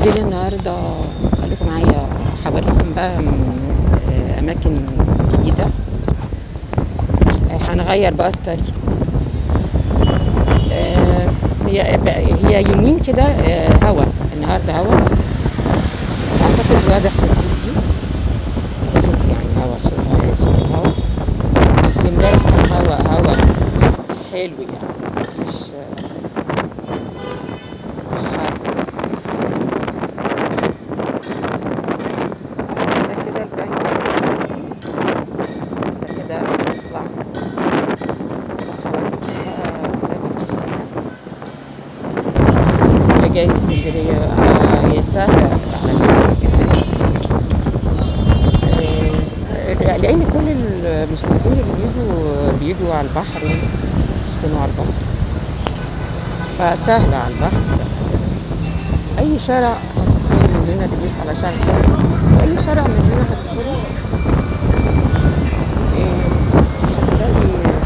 الدنيا النهارده خليكم معايا، هوريكم بقى اماكن جديدة. هنغير بقى الطريق. هي يومين كده هوا، النهارده هوا، اعتقد واضح في الفيديو الصوت، يعني هوا، صوت الهوا. امبارح كان هوا حلو يعني، مفيش حر. ده كده البنك، ده كده بنطلع اللي جاي اسكندرية. هي سهلة على فكرة جدا، لأن كل المصيفين اللي بيجوا على البحر، يسكنوا على البحر، فسهلة على البحر، سهلة. أي شارع هتدخله من هنا اللي على شارع خالد، وأي شارع من هنا هتدخله هتلاقي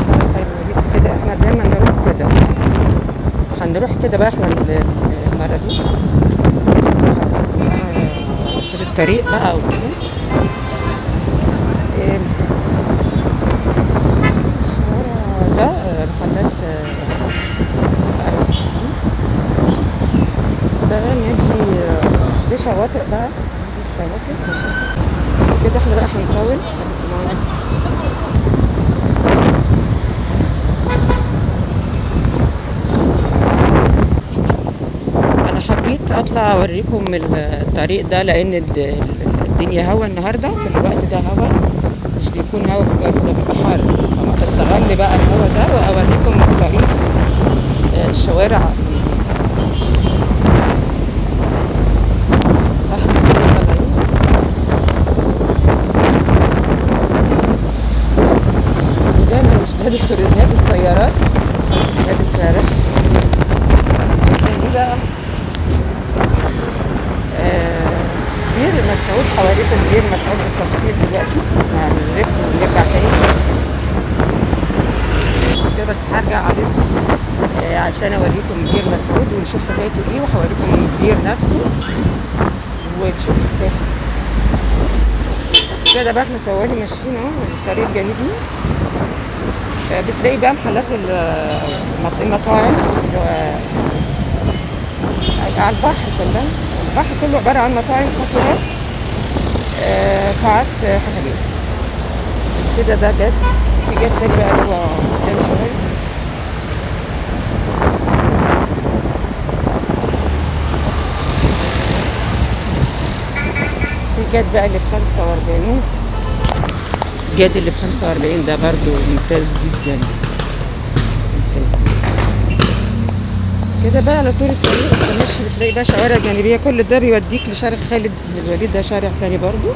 شارع خالد الوليد كده. احنا دايما نروح كده، هنروح كده بقى احنا المرة دي طول الطريق بقى وكده. الشارع ده محلات ايس كريم، ده نادي، دي شواطئ بقى، دي الشواطئ كده. احنا بقى هنطول معانا. انا حبيت اطلع اوريكم الطريق ده لان الدنيا هوا النهارده، في الوقت ده هوا، مش بيكون هوا في الوقت ده، بيبقى حر. فاستغل بقى الهوا ده واوريكم الطريق، الشوارع. احنا كده طالعين ودايما مش ندخل نادي السيارات، نادي السيارات دي بقى بير مسعود. هوريكم بير مسعود بالتفصيل دلوقتي، هنلف ونرجع تاني كده، بس هرجع عليكم عشان اوريكم بير مسعود ونشوف حكايته ايه، وهوريكم البير نفسه ونشوف حكايته كده بقى. احنا طوالي ماشيين اهو الطريق الجانبي، بتلاقي بقى محلات المطاعم على البحر كلها. البحر كله عبارة عن مطاعم، كافيهات، قاعات حفلات كده. ده جد، في جد تاني بقى اللي هو قدام شوية. في جد بقى اللي ب45، جد اللي ب45 ده برضو ممتاز جدا، ممتاز جدا كده بقى. على طول الطريق انت ماشي بتلاقي بقى شوارع جانبية، كل ده بيوديك لشارع خالد بن الوليد. ده شارع تاني برضو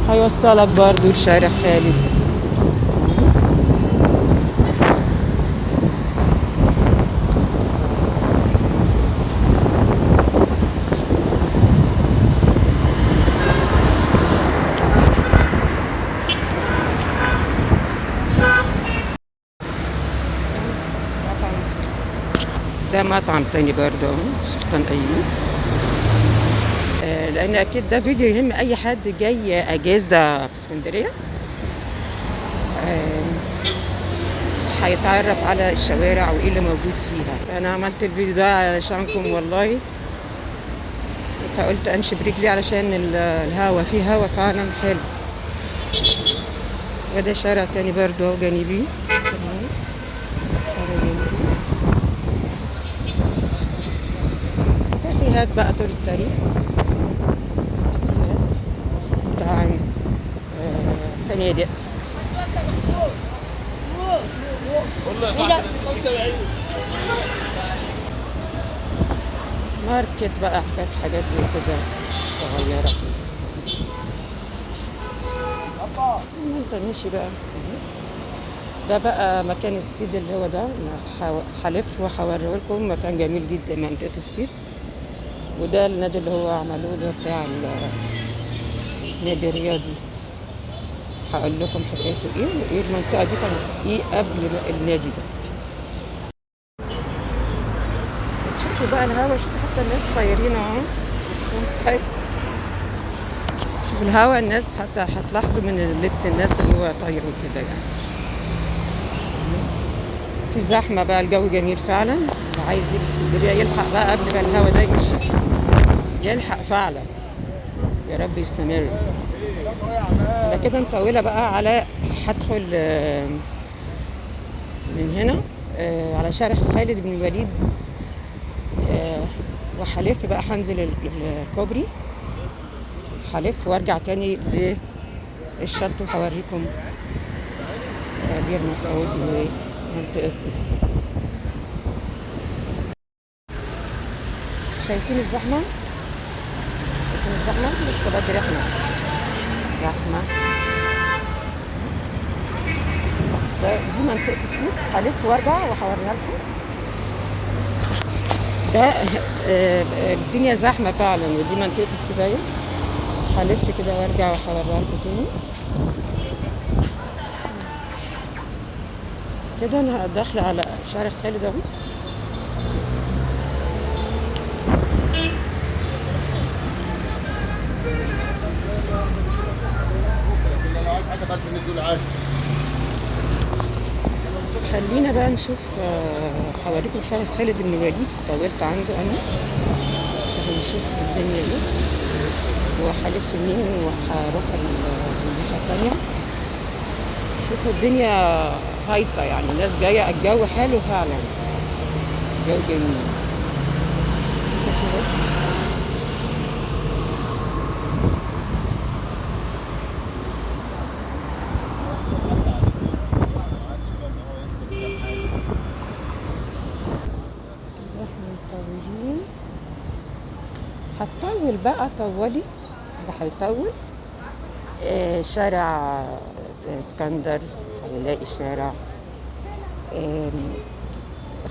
هيوصلك برضو لشارع خالد. ده مطعم تاني برضه اهو، سلطان ايوب. لان اكيد ده فيديو يهم اي حد جاي اجازه في اسكندرية، هيتعرف على الشوارع وايه اللي موجود فيها. انا عملت الفيديو ده علشانكم والله، فقلت امشي برجلي علشان الهوا، فيه هوا فعلا حلو. وده شارع تاني برضه اهو جانبي، شارع جانبي، كافيهات بقى طول الطريق، مطاعم، فنادق. ماركت بقى، حاجات زي كده صغيرة. انت ماشي بقى. ده بقى مكان الصيد اللي هو ده، هلف وهوريه لكم، مكان جميل جدا، منطقة الصيد. وده النادي اللي هو عملوه ده بتاع النادي الرياضي، هقول لكم حكايته ايه وايه المنطقة دي كانت ايه قبل النادي ده. شوفوا بقى الهوا، شوفوا حتى الناس طايرين اهو. طيب شوف الهوا، الناس حتى هتلاحظوا من لبس الناس اللي هو طاير وكده يعني. في زحمة بقى، الجو جميل فعلا. اللي عايز يجي اسكندرية يلحق بقى قبل ما الهوا ده يمشي، يلحق فعلا. يا رب يستمر. انا كده مطولة بقى على هدخل من هنا على شارع خالد بن الوليد، وهلف بقى، هنزل الكوبري، هلف وارجع تاني للشط وهوريكم بير مسعود ومنطقة السيد. شايفين الزحمة؟ شايفين الزحمة؟ لسه بدري، احنا زحمة. دي منطقة السيد، هلف وارجع وهوريها لكم. ده الدنيا زحمة فعلا، ودي منطقة السباية. هلف كده وارجع وهوريها لكم تاني. كده انا داخلة على شارع خالد اهو. خلينا بقى نشوف، هوريكم شارع خالد بن الوليد، طولت عنده انا. هنشوف الدنيا ايه، وهلف يمين وهروح الناحية التانية. شوفوا الدنيا هايصة يعني، الناس جاية، الجو حلو فعلا، الجو جميل. احنا مطولين، هتطول بقى، طولي هيطول. شارع اسكندر هنلاقي شارع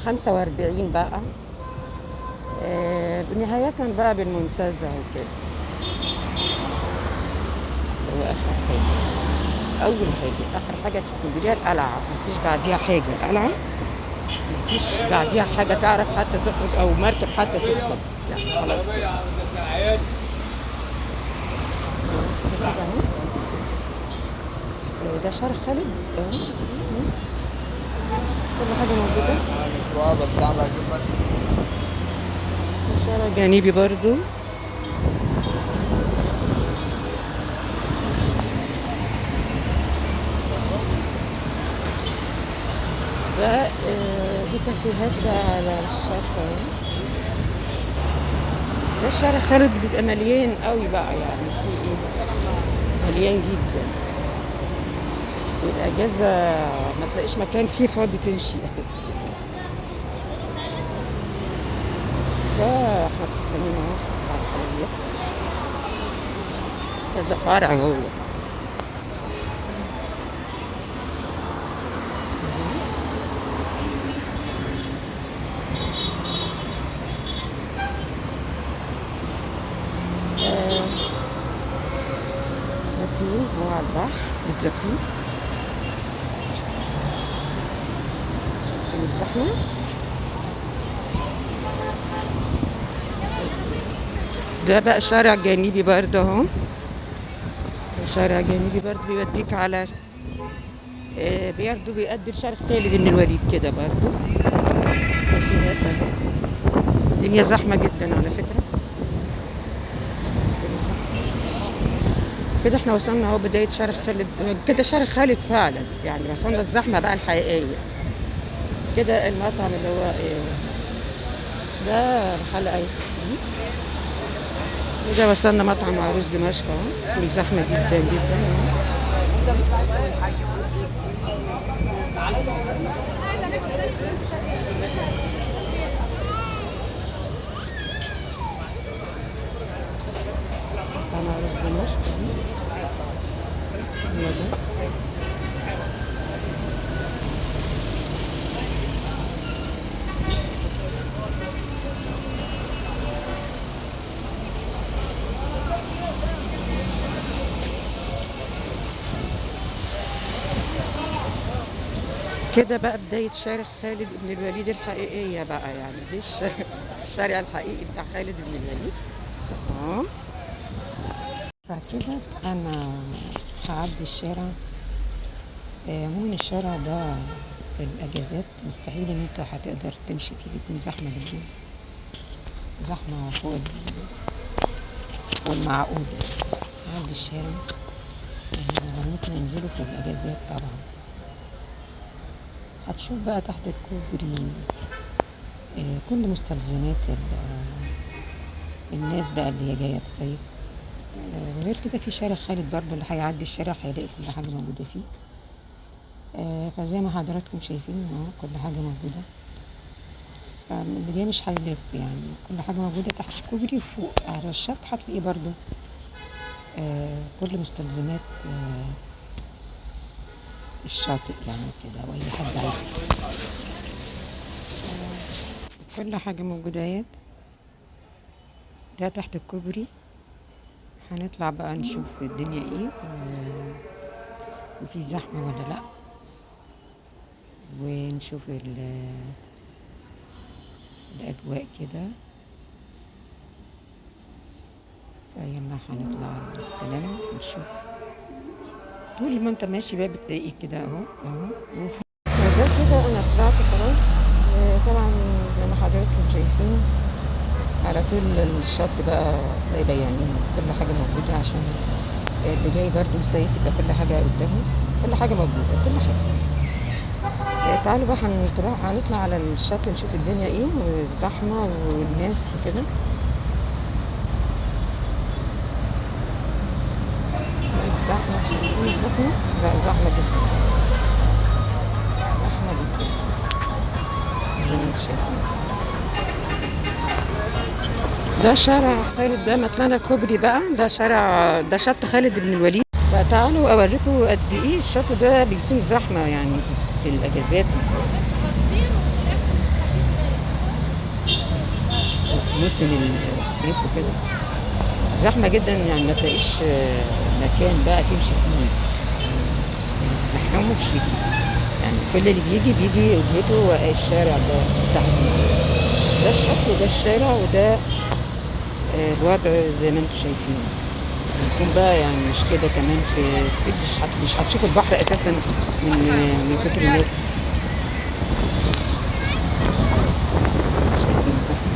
45 بقى، نهاية بقى بالمنتزه وكده، اللي هو آخر حاجة، أول حاجة، آخر حاجة في اسكندرية القلعة، مفيش بعديها حاجة. القلعة مفيش بعديها حاجة تعرف حتى تخرج أو مركب حتى تدخل، يعني خلاص كده. ده شارع خالد اهو، كل حاجة موجودة. شارع جانبي برضو. ده دي كافيهات بقى على الشط اهو. ده شارع خالد بيبقى مليان قوي بقى، يعني في ايه، مليان جدا. والاجازه ما تلاقيش مكان فيه فاضي تمشي اساسا. ده احمد حسنين اهو بتاع الحلويات، كذا فرع هو. زكين هو على البحر، بتزكين. شايفين الزحمة؟ ده بقى شارع جانبي برضه اهو، شارع جانبي برضه بيوديك على برضه بيؤدي لشارع خالد بن الوليد كده برضه. كافيهات اهي. الدنيا زحمة جدا على فكرة. كده احنا وصلنا اهو بداية شارع خالد، كده شارع خالد فعلا يعني، وصلنا الزحمة بقى الحقيقية. كده المطعم اللي هو ايه ده، محل ايس كريم. كده وصلنا مطعم عروس دمشق اهو، زحمة جدا جدا اهو. مطعم عروس دمشق هو ده. كده بقى بداية شارع خالد بن الوليد الحقيقية بقى، يعني دي الشارع الحقيقي بتاع خالد بن الوليد. اهو. فكده انا هعدي الشارع. عموما الشارع ده في الاجازات مستحيل ان انت هتقدر تمشي فيه، بيكون زحمة جدا، زحمة فوق المعقول. هعدي الشارع، يعني ممكن ينزلوا في الاجازات طبعا. هتشوف بقى تحت الكوبري كل مستلزمات الناس بقى اللي هي جاية تصيف. وغير كده في شارع خالد برضو، اللي هيعدي الشارع هيلاقي كل حاجة موجودة فيه. فزي ما حضراتكم شايفين اهو كل حاجة موجودة، فاللي جاي مش هيلف يعني، كل حاجة موجودة تحت الكوبري. وفوق على الشط هتلاقي برضو كل مستلزمات الشاطئ يعني كده، واي حد عايز كل حاجة موجودة اهيت. ده تحت الكوبري. هنطلع بقى نشوف الدنيا ايه وفي زحمة ولا لا، ونشوف الأجواء كده. فيلا هنطلع على السلالم ونشوف. طول ما انت ماشي بقى بتلاقي كده اهو اهو. ده كده انا طلعت خلاص. طبعا زي ما حضراتكم شايفين على طول الشط بقى تلاقي بياعين، كل حاجة موجودة، عشان اللي جاي برضو يصيف يبقى كل حاجة قدامه، كل حاجة موجودة، كل حاجة. تعالوا بقى هنطلع على الشط نشوف الدنيا ايه والزحمة والناس وكده. الزحمة، شايفين الزحمة؟ لا زحمة جدا، زحمة جدا زي ما انتم شايفين. ده شارع خالد، ده ما طلعنا الكوبري بقى، ده شارع، ده شط خالد بن الوليد. فتعالوا اوريكم قد ايه الشط ده بيكون زحمة يعني في الاجازات وفي موسم الصيف وكده، زحمة جدا يعني ما تلاقيش مكان بقى تمشي فيه، الازدحام الشديد يعني. كل اللي بيجي بيجي وجهته الشارع ده تحديدا، ده الشط وده الشارع وده الوضع زي ما انتم شايفين. بيكون بقى يعني مش كده كمان في الصيف مش هتشوف البحر اساسا من كتر الناس. شايفين الزحمة؟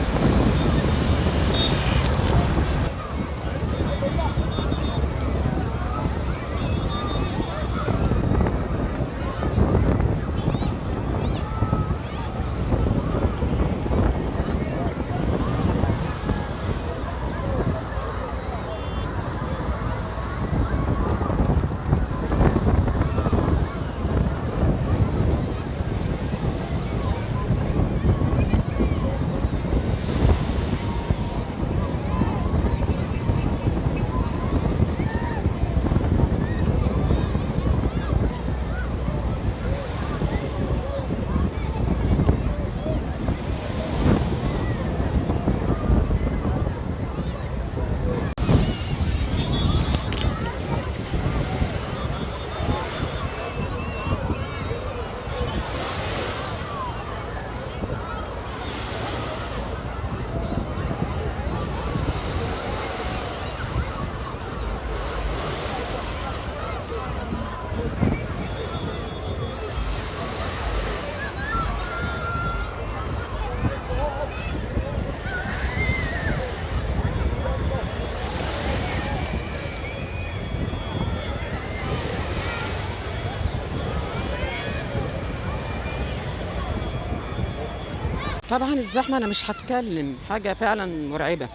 طبعا الزحمة انا مش هتكلم، حاجة فعلا مرعبة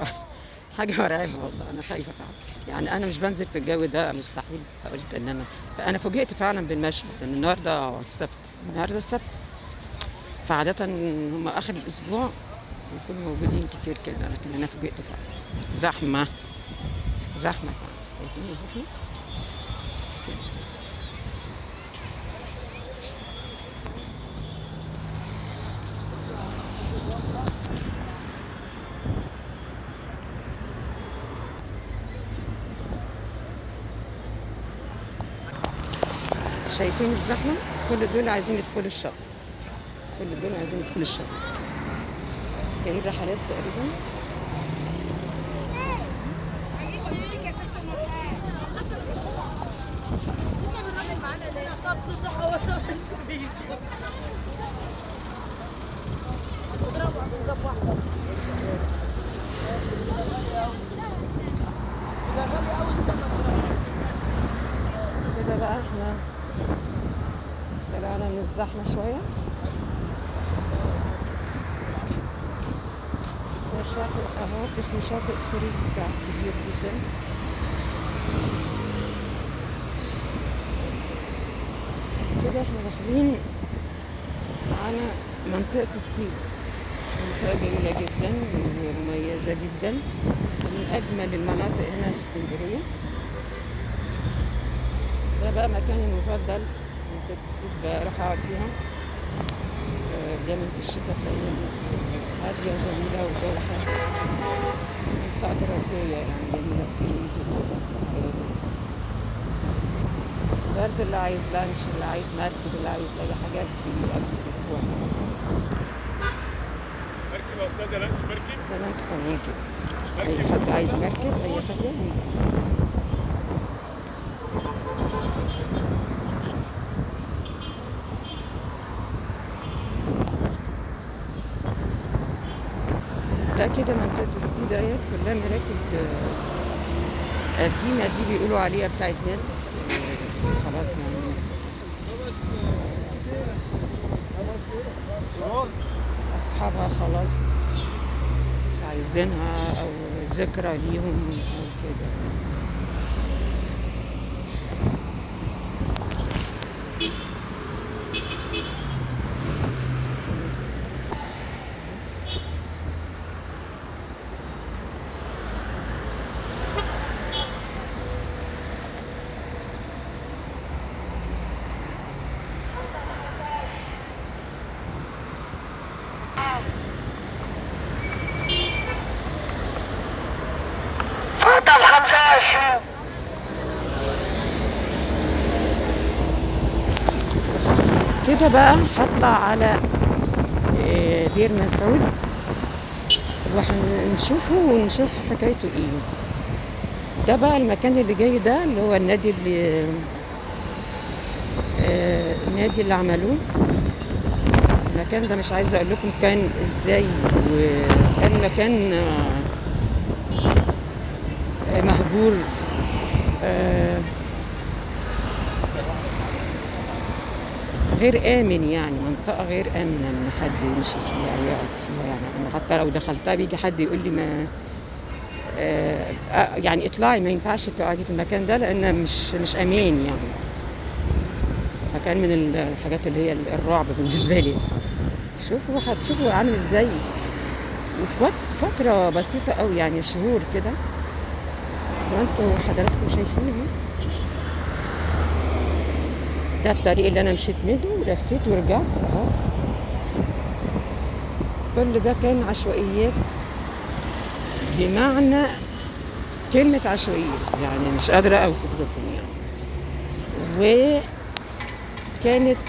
حاجة مرعبة والله، انا خايفة فعلا يعني. انا مش بنزل في الجو ده مستحيل. فقلت ان انا، فانا فوجئت فعلا بالمشهد ان النهارده السبت، النهارده السبت، فعاده هم اخر الاسبوع بيكونوا موجودين كتير كده، لكن انا فوجئت فعلا زحمة زحمة فعلا. شايفين الزحمة؟ شايفين الزحمة؟ كل دول عايزين يدخلوا الشط، كل دول عايزين يدخلوا الشط، جايين رحلات تقريبا. كده بقى احنا طلعنا من الزحمة شوية. ده شاطئ اهو اسمه شاطئ فريسكا، كبير جدا. كده احنا داخلين على منطقة الصيد، منطقة جميلة جدا ومميزة جدا، من أجمل المناطق هنا في اسكندرية. ده بقى مكاني المفضل، منطقة الصيد، بروح أقعد فيها دايما في الشتاء، تلاقيني هادية وجميلة والجو حلو. منطقة تراثية يعني جميلة، صيد وكده. برضه اللي عايز لانش، اللي عايز مركب، اللي عايز أي حاجة بتروح. مركب يا أستاذة، لانش مركب؟ زي ما انتوا سامعين كده، أي حد عايز مركب أي حاجة. ده كده منطقة السي ديت كلها مراكب قديمة، دي بيقولوا عليها بتاعت ناس خلاص يعني أصحابها خلاص مش عايزينها، أو ذكرى ليهم أو كده. طب 25. كده بقى هطلع على بير مسعود وهنشوفه ونشوف حكايته ايه. ده بقى المكان اللي جاي ده اللي هو النادي اللي النادي اللي عملوه. المكان ده مش عايزه اقول لكم كان ازاي، وكان مكان مهجور، غير آمن، يعني منطقة غير آمنة إن حد يمشي فيها أو يقعد فيها. يعني أنا حتى لو دخلتها بيجي حد يقول لي ما يعني اطلعي، ما ينفعش تقعدي في المكان ده لأن مش أمان يعني. فكان من الحاجات اللي هي الرعب بالنسبة لي. شوفوا هتشوفوا عامل إزاي، وفي فترة بسيطة أوي يعني شهور كده، زي ما انتوا حضراتكم شايفين اهو. ده الطريق اللي انا مشيت منه ولفيت ورجعت اهو. كل ده كان عشوائيات، بمعنى كلمة عشوائيات يعني مش قادرة اوصف لكم يعني. وكانت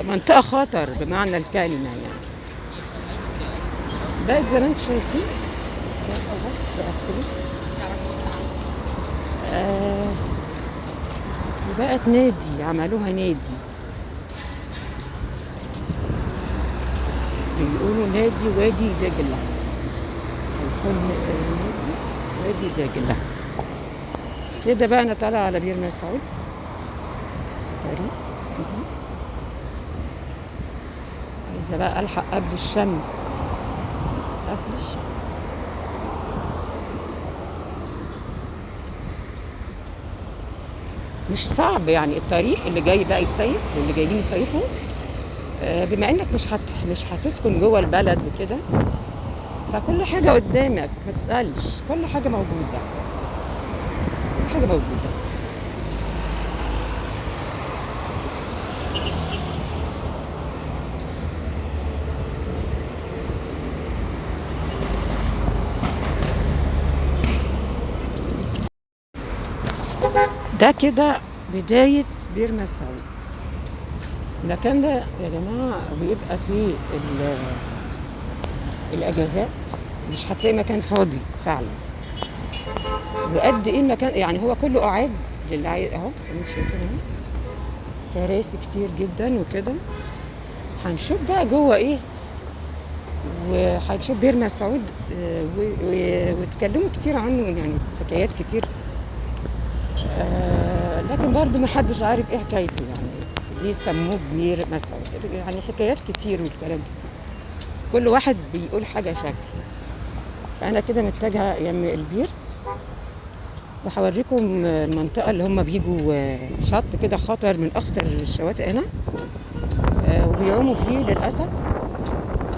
منطقة خطر بمعنى الكلمة يعني. بقت زي ما انتم شايفين وبقت نادي، عملوها نادي، بيقولوا نادي وادي دجلة، هيكون نادي وادي دجلة. كده بقى انا طالعة على بير مسعود طريق، عايزة بقى الحق قبل الشمس، قبل الشمس. مش صعب يعني الطريق اللي جاي بقى يصيف، واللي جايين يصيفوا، بما انك مش هتسكن جوه البلد وكده، فكل حاجة قدامك، ما تسألش، كل حاجة موجودة، كل حاجة موجودة. ده كده بداية بير مسعود. المكان ده يا جماعة بيبقى فيه الأجازات، مش هتلاقي مكان فاضي فعلا. وقد ايه المكان، يعني هو كله قعاد للي عايز اهو زي ما انتم شايفين اهو، كراسي كتير جدا وكده. هنشوف بقى جوه ايه، وهنشوف بير مسعود واتكلموا كتير عنه، يعني حكايات كتير، لكن برضو ما حدش عارف ايه حكايته، يعني ليه سموه بير مسعود، يعني حكايات كتير والكلام كتير، كل واحد بيقول حاجة شكل. فأنا كده متجهة يم البير، وهوريكم المنطقة اللي هم بيجوا، شط كده خطر من أخطر الشواطئ هنا، وبيعوموا فيه للأسف،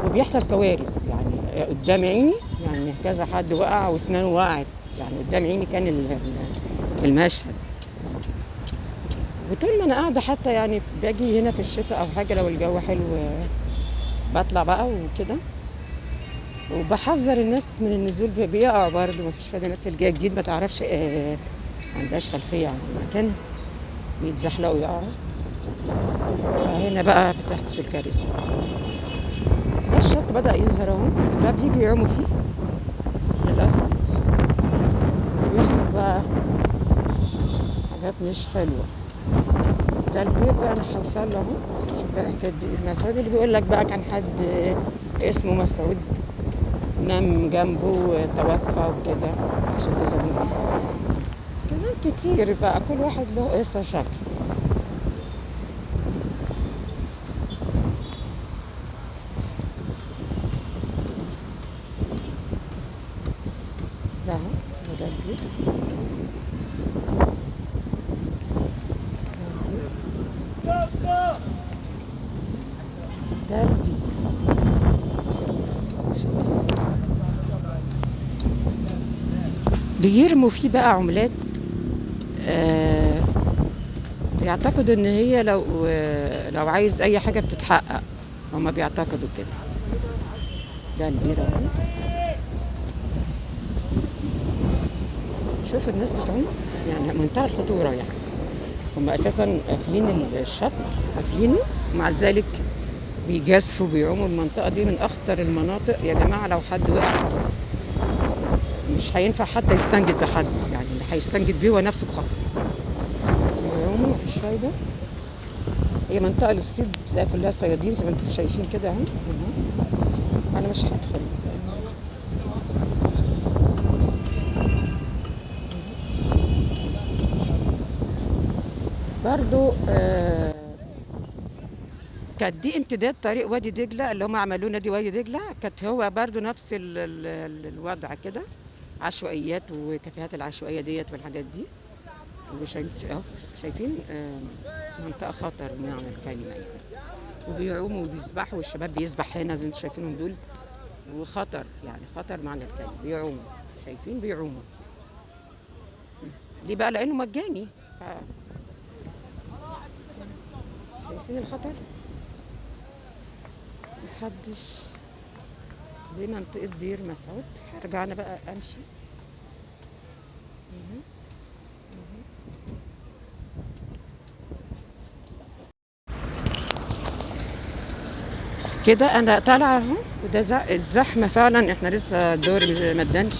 وبيحصل كوارث يعني قدام عيني، يعني كذا حد وقع واسنانه وقعت، يعني قدام عيني كان المشهد. وطول ما انا قاعدة حتى يعني باجي هنا في الشتاء او حاجة، لو الجو حلو بطلع بقى وكده، وبحذر الناس من النزول، بيقعوا برضه، مفيش فايده. الناس اللي جاية جديد ما تعرفش، ما عندهاش خلفية عن المكان، بيتزحلقوا يقعوا، فهنا بقى بتحدث الكارثة. ده الشط بدأ يظهر اهو، ده بيجي يعوموا فيه للأسف، وبيحصل بقى حاجات مش حلوة. ده البير بقى انا هوصل له اهو. شوف بقى حكاية بير مسعود اللي بيقول لك بقى كان حد اسمه مسعود نام جنبه وتوفى وكده، عشان كده سموه بيه. كلام كتير بقى، كل واحد له قصة شكل. ده اهو، وده البير. ده البير بيرموا فيه بقى عملات، بيعتقدوا ان هي لو عايز اي حاجة بتتحقق، هما بيعتقدوا كده. ده البير اهو، شوف الناس بتعوم، يعني منتهى الخطورة، يعني هما اساسا قافلين الشط، قافلينه، ومع ذلك بيجازفوا بيعوموا. المنطقة دي من اخطر المناطق يا جماعة، لو حد وقع خلاص مش هينفع حتى يستنجد بحد، يعني اللي هيستنجد بيه هو نفسه بخطر. بيعوموا مفيش فايدة. هي منطقة للصيد، تلاقي كلها صيادين زي ما انتم شايفين كده اهو. انا مش هدخل. برضو كانت دي امتداد طريق وادي دجلة اللي هم عملوه نادي وادي دجلة، كانت هو برضو نفس الوضع كده، عشوائيات وكافيهات العشوائية ديت والحاجات دي. وشايفين منطقة خطر بمعنى الكلمة يعني، وبيعوموا وبيسبحوا، والشباب بيسبح هنا زي ما انتم شايفينهم دول، وخطر يعني خطر معنى الكلمة، بيعوموا، شايفين بيعوموا. ليه بقى؟ لأنه مجاني. شايفين الخطر؟ محدش. دي منطقة بير مسعود. هرجع أنا بقى أمشي. كده أنا طالعة أهو، وده الزحمة فعلا، إحنا لسه الدور ما ادانش،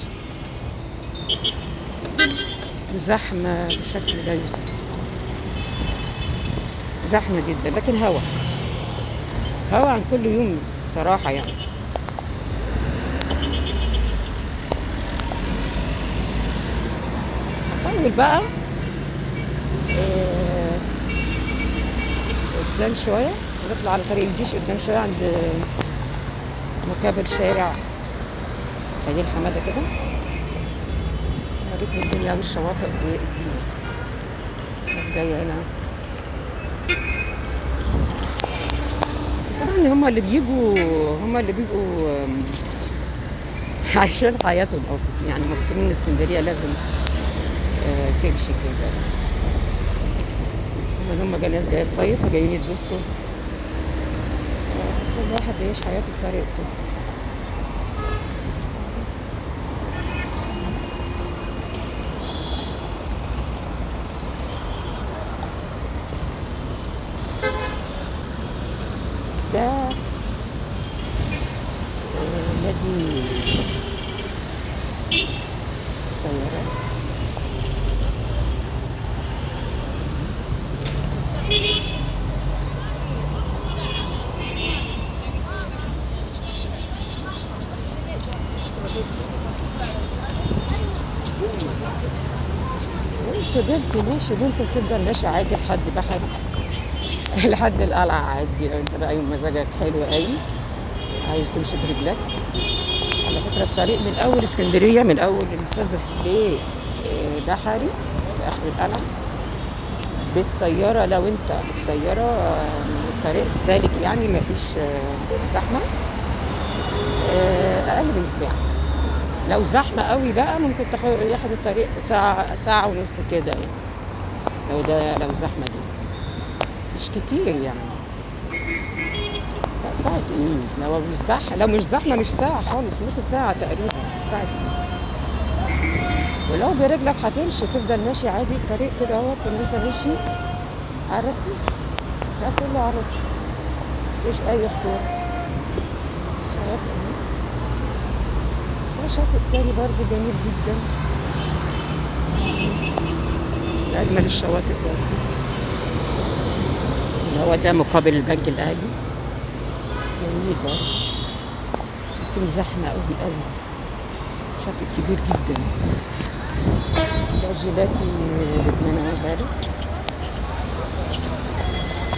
زحمة بشكل لا يوصف، زحمة جدا، لكن هوا هوا عن كل يوم صراحة يعني. هطول بقى قدام شوية، نطلع على طريق الجيش قدام شوية عند مقابل شارع خليل حمادة كده، اوريكم الدنيا والشواطئ والدنيا. الناس جاية هنا طبعا، هما اللي بيجوا، هما اللي بيبقوا عايشين حياتهم، او يعني مفكرين ان اسكندرية لازم تمشي كده. هما ناس جاية تصيف وجايين يتبسطوا، كل واحد بيعيش حياته بطريقته. ده نادي السيارات. فضلت ماشي، ممكن تفضل ماشي عادي لحد بحري لحد القلعة عادي. لو انت بقى يوم مزاجك حلو قوي عايز تمشي برجلك. على فكرة الطريق من أول اسكندرية، من أول الفزح لبحري لآخر القلعة بالسيارة. لو انت بالسيارة الطريق سالك يعني مفيش زحمة، أقل من ساعة. لو زحمة قوي بقى ممكن ياخد الطريق ساعة، ساعة ونص كده يعني. لو زحمة دي مش كتير يعني. لا ساعة ايه؟ لو مش زحمة مش ساعة خالص، نص ساعة تقريبا، ساعة ايه؟ ولو برجلك هتمشي تفضل ماشي عادي الطريق كده اهوت، ان انت ماشي على الرصيف ده كله على الرصيف، مفيش اي خطورة. الشواطئ اهي، ده شاطئ تاني برضه جميل جدا، من اجمل الشواطئ برضه، اللي هو ده مقابل البنك الاهلي، جميل برضه، لكن زحمة قوي قوي، شاطئ كبير جدا. ده جيلاتي لبنان اهو بارد.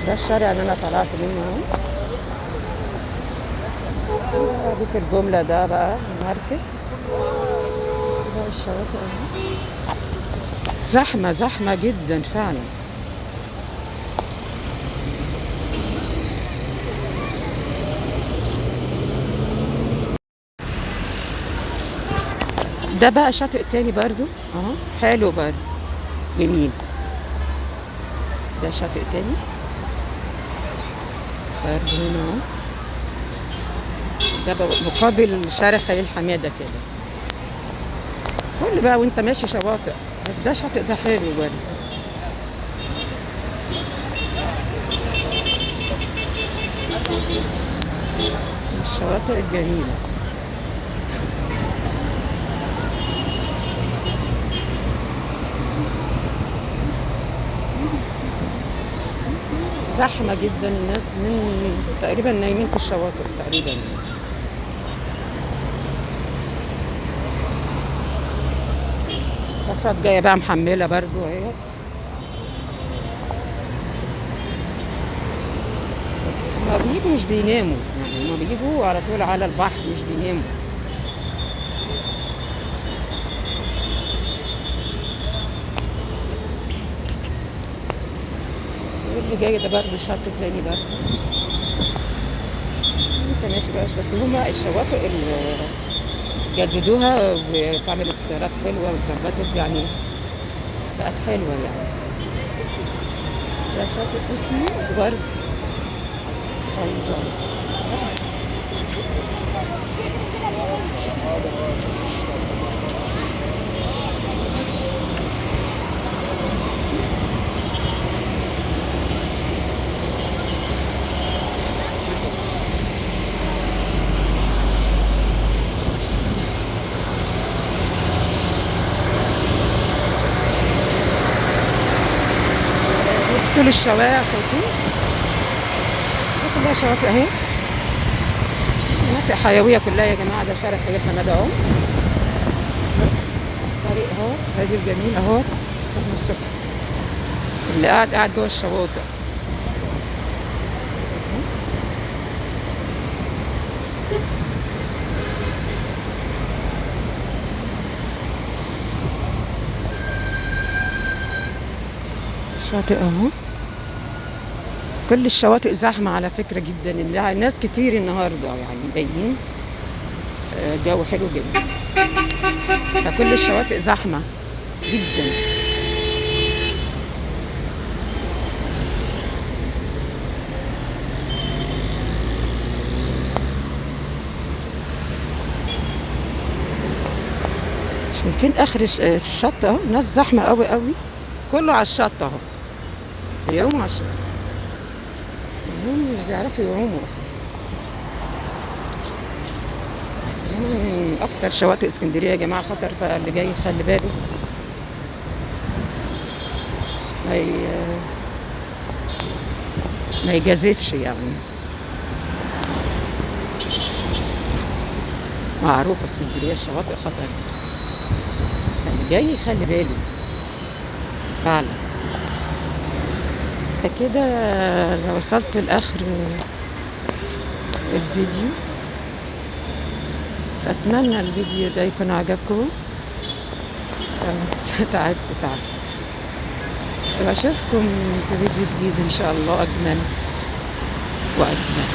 ده الشارع اللي انا طلعت منه اهو، بيت الجملة ده بقى ماركت. ده الشواطئ اهو، زحمة زحمة جدا فعلا. ده بقى شاطئ تاني برضو اهو، حلو برضو جميل. ده شاطئ تاني برضو هنا اهو، ده مقابل شارع خليل حمادة كده. كل بقى وانت ماشي شواطئ، بس ده شاطئ ده حلو برضو. الشواطئ الجميلة. زحمة جدا، الناس من تقريبا نايمين في الشواطئ تقريبا. باصات جاية بقى محملة برضو اهيت. هما بيجوا مش بيناموا يعني، هما بيجوا على طول على البحر مش بيناموا. اللي جاي ده برضه شط تاني برضه انت ماشي بقى، بس هما الشواطئ اللي جددوها واتعملت سيارات حلوة واتظبطت يعني، بقت حلوة يعني. ده شاطئ اسمه ورد صيدلة. بيغسلوا الشوارع، شايفين؟ دي كلها شواطئ اهي، مناطق حيوية كلها يا جماعة. ده شارع خليل حمادة اهو، طريق اهو هادي الجميل اهو، الصبح الصبح اللي قاعد جوه الشواطئ. شاطئ اهو، كل الشواطئ زحمة على فكرة جدا، الناس كتير النهاردة يعني جايين، الجو حلو جدا، فكل الشواطئ زحمة جدا. شايفين اخر الشط اهو، ناس زحمة قوي قوي، كله على الشط اهو، بيعوموا على الشط، هم مش بيعرفوا يعوموا اساسا. من اكتر شواطئ اسكندرية يا جماعة خطر، فاللي جاي يخلي باله ما يجازفش يعني. معروفة اسكندرية الشواطئ خطر. جاي يخلي باله فعلا. كده وصلت لآخر الفيديو. أتمنى الفيديو ده يكون عجبكم. تعبت فعلا. وأشوفكم في فيديو جديد إن شاء الله، أجمل وأجمل.